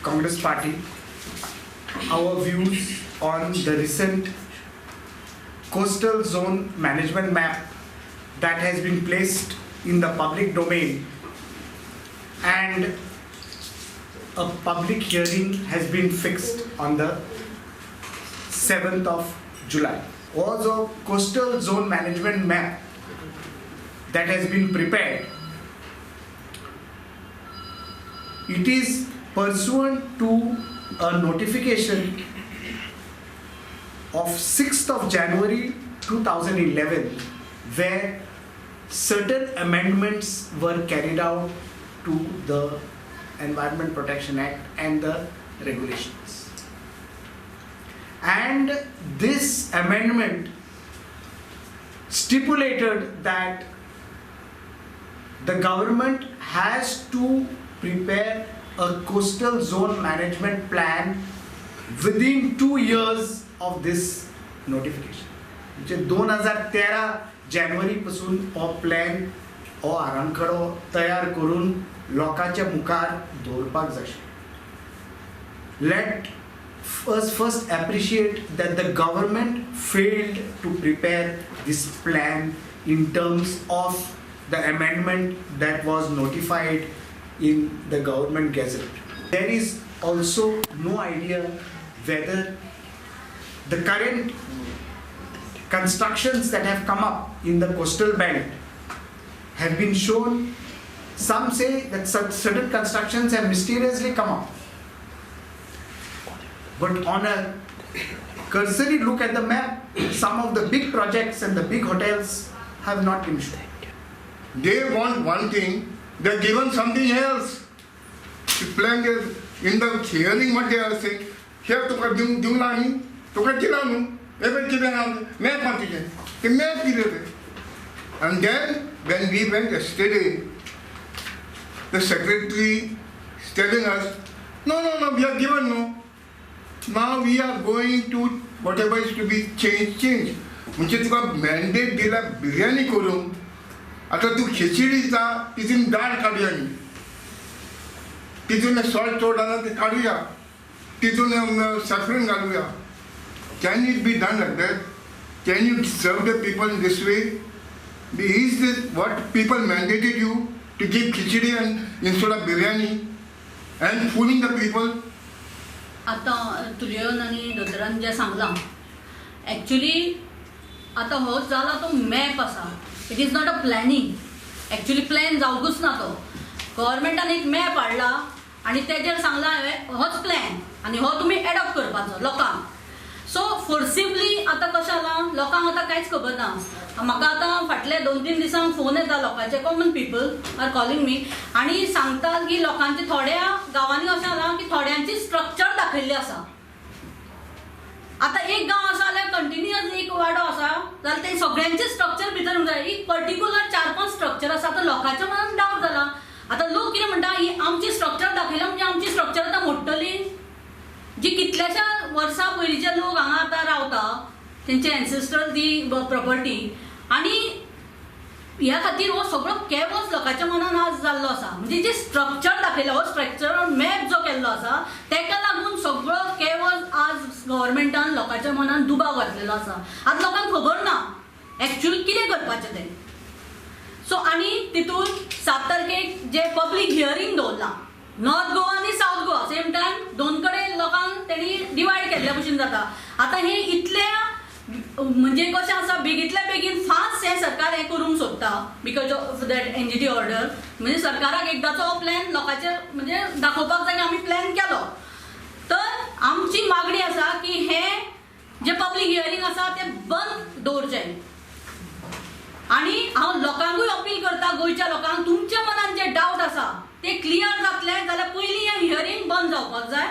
Congress Party our views on the recent coastal zone management map that has been placed in the public domain, and a public hearing has been fixed on the 7th of July. हो जो coastal zone management map that has been prepared, it is pursuant to a notification of 6th of January 2011, where certain amendments were carried out to the Environment Protection Act and the regulations. And this amendment stipulated that the government has to prepare a coastal zone management plan within 2 years of this notification. म्हणजे 2013 जानेवारी पासून हो plan, हो आराखडो तयार करून लोकांच्या मुखार दवरपाक जाय. Let us first appreciate that the government failed to prepare this plan in terms of the amendment that was notified in the government gazette. There is also no idea whether the current constructions that have come up in the coastal belt have been shown. Some say that certain constructions have mysteriously come up. But on a cursory look at the map, some of the big projects and the big hotels have not been shown. They want one thing, they're given something else. The plan is, in the hearing what they are saying, here तुका दिवंक ना न्ही, तुका दिला न्हू, हे कितें आहा मॅप आहा तुजें, ते मॅप कितें तें. And then when we went yesterday, the secretary is telling us, no, no, no, we are given no. Now we are going to whatever is to be changed, change. म्हणजे तुका mandate दिला बिर्याणी करूंक, आतां तूं खिचडीचा तितून दाळ काडुया न्ही, तितून सॉल्ट चड आसा ते काडुया, तितून saffron घालुया. Can it be done like that? Can you serve the people in this way? Is this what people mandated you to give khichdi and instead of biryani and fooling the people? आतां तुलियन आनी दोतोरान जें सांगलां, actually आतां हो जाला तो map आसा, it is not a planning. Actually plan जावंकूच ना. तो गव्हर्मेंटान एक मॅप हाडला आनी तेजेर सांगलां हांवें होच प्लॅन आनी हो तुमी एडॉप्ट करपाचो लोकांक. सो फोर्सिबली आतां कशें जालां, लोकांक आतां कांयच खबर ना. म्हाका आतां फाटले 2-3 दिसांक फोन येता लोकांचे, common people are calling me आनी सांगतात की लोकांचे थोड्या गांवांनी अशें जालां की थोड्यांची स्ट्रक्चर दाखयल्ली आसा. आतां एक गांव आसा जाल्यार कंटिन्युअस एक वाडो आसा जाल्यार ते सगळ्यांचे स्ट्रक्चर भितर जाय. एक पर्टिक्युलर 4-5 स्ट्रक्चर आसा. आतां लोकांच्या मनान डावट जाला. आतां लोक कितें म्हणटा, ही आमची स्ट्रक्चर दाखयला म्हणजे आमची स्ट्रक्चर आतां मोडटली. जी कितल्याश्या वर्सां पयलींचे लोक हांगा आतां रावता, तेंचे एन्सेस्ट्रल ती प्रॉपर्टी, आनी ह्या खातीर हो सगळो केवस लोकांच्या मनान आज जाल्लो आसा. म्हणजे जे स्ट्रक्चर दाखयला, हो स्ट्रक्चर मॅप जो केल्लो आसा तेका लागून सगळो केवस आज गव्हर्मेंटान लोकांच्या मनान दुबाव घातलेलो आसा. आतां लोकांक खबर ना एक्चुअल कितें करपाचें तें. सो आनी तितून 7 तारखेक जे पब्लीक हियरींग दवरलां, नॉर्थ गोवा आनी सावथ गोवा सेम टायम दोन कडेन लोकांक तेणी डिवायड केल्ल्या भशेन जाता. आतां हे इतल्या म्हणजे कशें आसा, बेगींतल्या बेगीन फास्ट हें सरकार हें करूंक सोदता because of that NGT order. म्हणजे सरकाराक एकदांचो हो प्लॅन लोकांचेर म्हणजे दाखोवपाक जाय की आमी प्लॅन केलो. तर आमची मागणी आसा की हें जें पब्लीक हियरींग आसा तें बंद दवरचें. आनी हांव लोकांकूय अपील करता, गोंयच्या लोकांक, तुमच्या मनान जे डावट आसा ते क्लियर जातले जाल्यार पयलीं हें हियरींग बंद जावपाक जाय.